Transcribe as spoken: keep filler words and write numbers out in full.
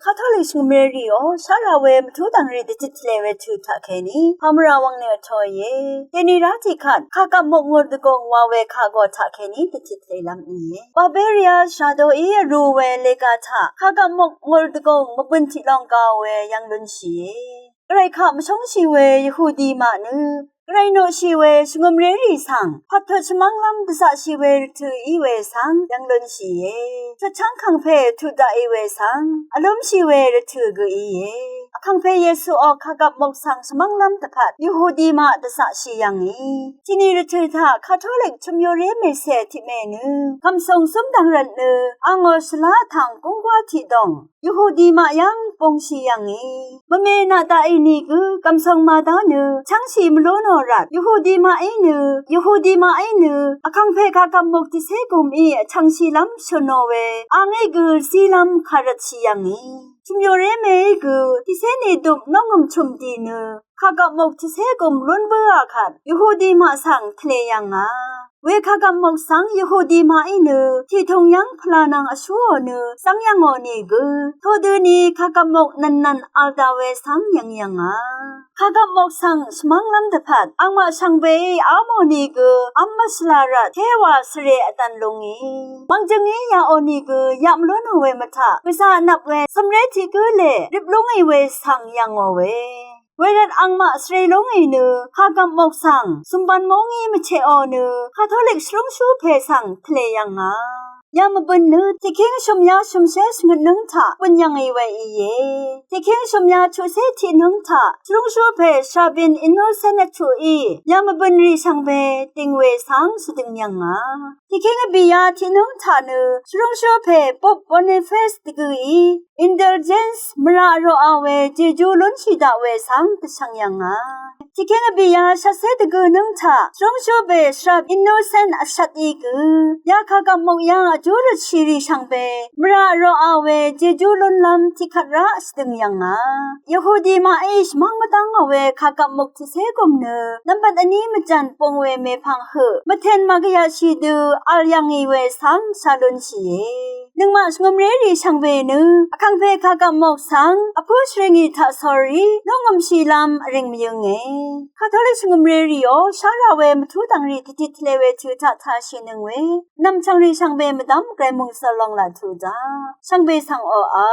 Katolik shvngø̀mré rìò shá ra we mvtú dv̀ngrì dvtit tvlé we tø taq kèní pàmvrà wvng nø vtó íe. Dèní rá tiqkvt kagvp mok ngùr dvgùng wa we kagø taq kèní dvtit tvlé lv́m íe. Bavaria shàdoí vrū we lega taq kagvp mok ngùr dvgùng mvbø̀n tiq lòng ga we yv̀ng lúnshìe. Gvray kaq mvshóngshì we Yahudi maq nø Gvray noqshì we shvngø̀mré rì svng pvttut shvmv́nglv́m dvzaqshì we rvtø̀ í we svng yv̀ng lúnshìe. Shvtchv́ng kàngpè tuq daqì we svng vlúmshì we rvtø̀ gø íe. Vkàngpè Yesuò kagvp mok svng shvmv́nglv́m dvpvt Yahudi maq dvzaqshì yv̀ngì. Tiqni rvtø̀ taq Katolik chø̀myoré mèsè tiqmè nø gv̀msùng zúmdv̀ng rvt nø angò shvlá vtv̀ng gúnggwá tiqdòng Yahudi maq yv́ng bungshì yv̀ngì. Mvme naq daqì nìgø gv̀msùng màdá nø chv́ngshì mvlú nò rvt Yahudi maqí nø Yahudi maqí nø vkàngpè kagvp mok tiqcé gùmí vchv̀ngshìlv́m shø̀nò we angí gø zílv́m kàrvtshì yv̀ngì. Chø̀myoré mèí gø tiqcé nìdøp nóngø̀m chø̀m dì nø kagvp mok tiqcé gùm lún bǿà kvt Yahudi maq svng tvlé yv̀ngà. We kagvp mok svng Yahudi maqí nø tiqtùng yv́ng pvlà nvng vshúò nø zv́ng yv̀ngò nìgø todøni kagvp mok nv̀nnv̀n v̄l daq we svng yv̀ng yv̀ngà. Kagvp mok svng shvmv́nglv́m dvpvt angmaq shvngbeí ámò nìgø v́m mvshvla rvt téwa svre vdv̀n lúngì. Mvngjøngí yaqò nìgø yaq mvlú nò we mvtaq gvzà vnvp we cø̀mré tiq gǿ lè rip lúngì we svng yv̀ngò we. Wervt angmaq svre lúngì nø kagvp mok svng zùmbv̄n mú ngí mvcheqò nø Katolik shvrúngshú pè svng tvlé yv̀ngà. Yamvbø̀n nø tiqkíng shø̀myá shø̀mshé shvngøtnǿng taq bø̀n yv̀ngì we íe. Tiqkíng shø̀myá chuqcé tiqnǿng taq shvrúngshú pè Shrabin Innocent vchuqí yamvbø̀n rì shvngbe dìng we svng shvdøng yv̀ngà. Tiqkíng vbìyá tiqnǿng taq nø shvrúngshú pè Pope Boniface dvgø̀í Indulgence mvrà roqà we jejú lúnshì daq we svng dvshvng yv̀ngà. Tiqkíng vbìyá shvtcé dvgø̀ nǿng taq shvrúngshú pè Shrap Innocent vshvt í gø ya kagvp mok yv́ng vjú røtshì rì shvngbe mvrà roqà we jejú lúnlv́m tiqkvt rá shvdøng yv̀ngà. Yahudi maqí shvmv́ng mvdv́ngò we kagvp mok tiqcé gùm nø nvmbat vní mvjv̀n bung we mèpvng høq mvtèn màgvyaqshì dø v̄l yv̀ngì we svng shá lúnshìe. Nøngmaq shvngø̀mré rì shvngbe nø vkàngpè kagvp mok svng vpǿ shvrìngì taq sórí nungø̀mshìlv́m vrìng mvyǿnge. Katolik shvngø̀mré rìò shá ra we mvtú dv̀ngrì dvtit tvlé we tø taq tāshìnøng we nv̀mchv̀ngrì shvngbe mvdv́m gvray mòngsvl lòng laq tuq daq shvngbe svng oqà.